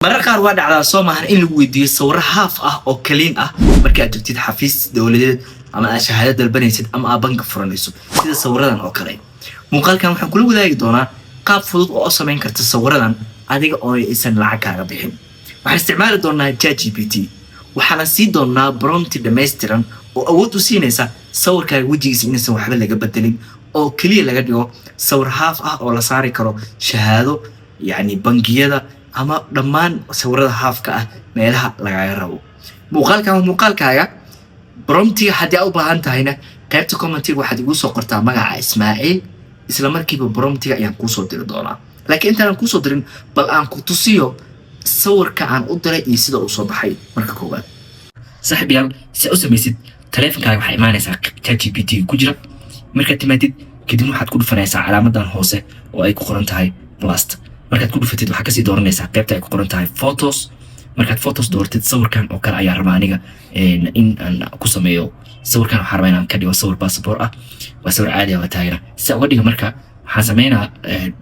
Marar qaar waa dhacdaa, soo maahan, in lagu weydiiyo sawiro half ah oo clean ah marka aad joogtid xafiis dowladeed ama aad shahaado dalbanaysid ama aad banka furanayso, sida sawiradan oo kale? Muuqaalkan waxaan kula wadaagi doonaa qaab fudud oo u samayn karta sawiradan adiga oo aysan lacag kaaga bixin. Waxaan isticmaali doonaa ChatGPT, waxaana sii doonaa prompt dhammaystiran oo awood u siinaysa sawirkaaga wejigiisa inaysan waxba laga bedelin oo keliya laga dhigo sawir half ah oo la saari karo shahaado, yacni bangiyada ama dhammaan sawirada halfka ah meelaha lagaga rabo. Muuqaalkan waa muuqaalkaaga. Promptiga haddii aa u baahan tahayna, qaybta commentiga waxaad igu soo qortaa magaca Ismaaciil, isla markiiba promptiga ayaan kuusoo diri doonaa. Laakiin intaanan kuusoo dirin, bal aan ku tusiyo sawirka aan u diray iyo sida uu soo baxay. Marka koowaad, saaxiib yaal, si aad u samaysid, taleefankaaga waxaa imaanaysaa ChatGPT ku jira. Markaad timaadid kadibna, waxaad ku dhufanaysaa calaamadan hoose oo ay ku qoran tahay plus. Markaad ku dhufatid, waxaad kasii dooranaysaa qaybta ay ku qoran tahay photos. Markaad photos dooratid, sawirkan oo kale ayaa rabaa aniga in aan ku sameeyo. Sawirkan waxaa rabaa inaan ka dhigo sawir passport ah. Waa sawir caadi ah, waa taagana. Si uga dhigo marka, waxaan sameynaa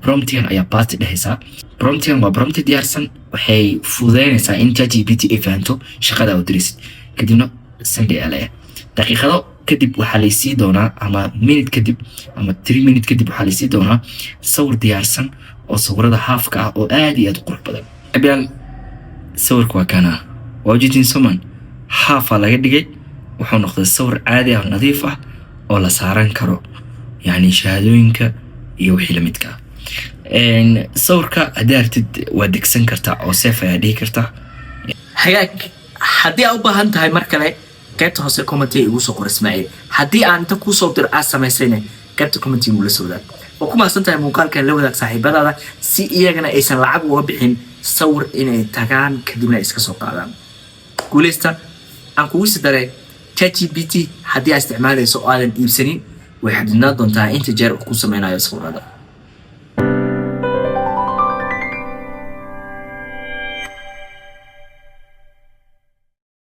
promptigan ayaa paste dhehaysaa. Promptigan waa prompt diyaarsan, waxay fududeynaysaa in ChatGPT ay fahanto shaqada u diraysid. Kadibna send ayaa leeyahay. Daqiiqado kadib waxaa laysii doonaa, ama minute kadib ama 3 minute kadib, waxaa laysii doonaa sawir diyaarsan oo sawirada halfka ah oo aad iyo aad u qurux badan. Abyal, sawirka waa kana, waa ujeedin soman, halfaa laga dhigay. Wuxuu noqday sawir caadi ah, nadiif ah oo la saaran karo, yacni shahaadooyinka iyo wixii lamidka ah. Sawirka haddii aragtid, waa degsan kartaa oo save ayaa dhihi kartaa. Hagaag, haddii aa u baahan tahay mar kale, qaybta hoose commentiga igu soo qor "Ismaaciil". Haddii aan inta kuusoo diro aad samaysayna, qaybta commentiga ula soo wadaag. Waa ku mahadsan tahay muuqaalkan. La wadaag saaxiibadaada si iyagana aysan lacag uga bixin sawir inay tagaan kadibna ay iska soo qaadaan. Guuleysta. Aan kugu sii daray, ChatGPT haddii aad isticmaalayso oo aadan iibsanin, way xadidnaa doontaa inta jeer uu ku sameynayo sawirada.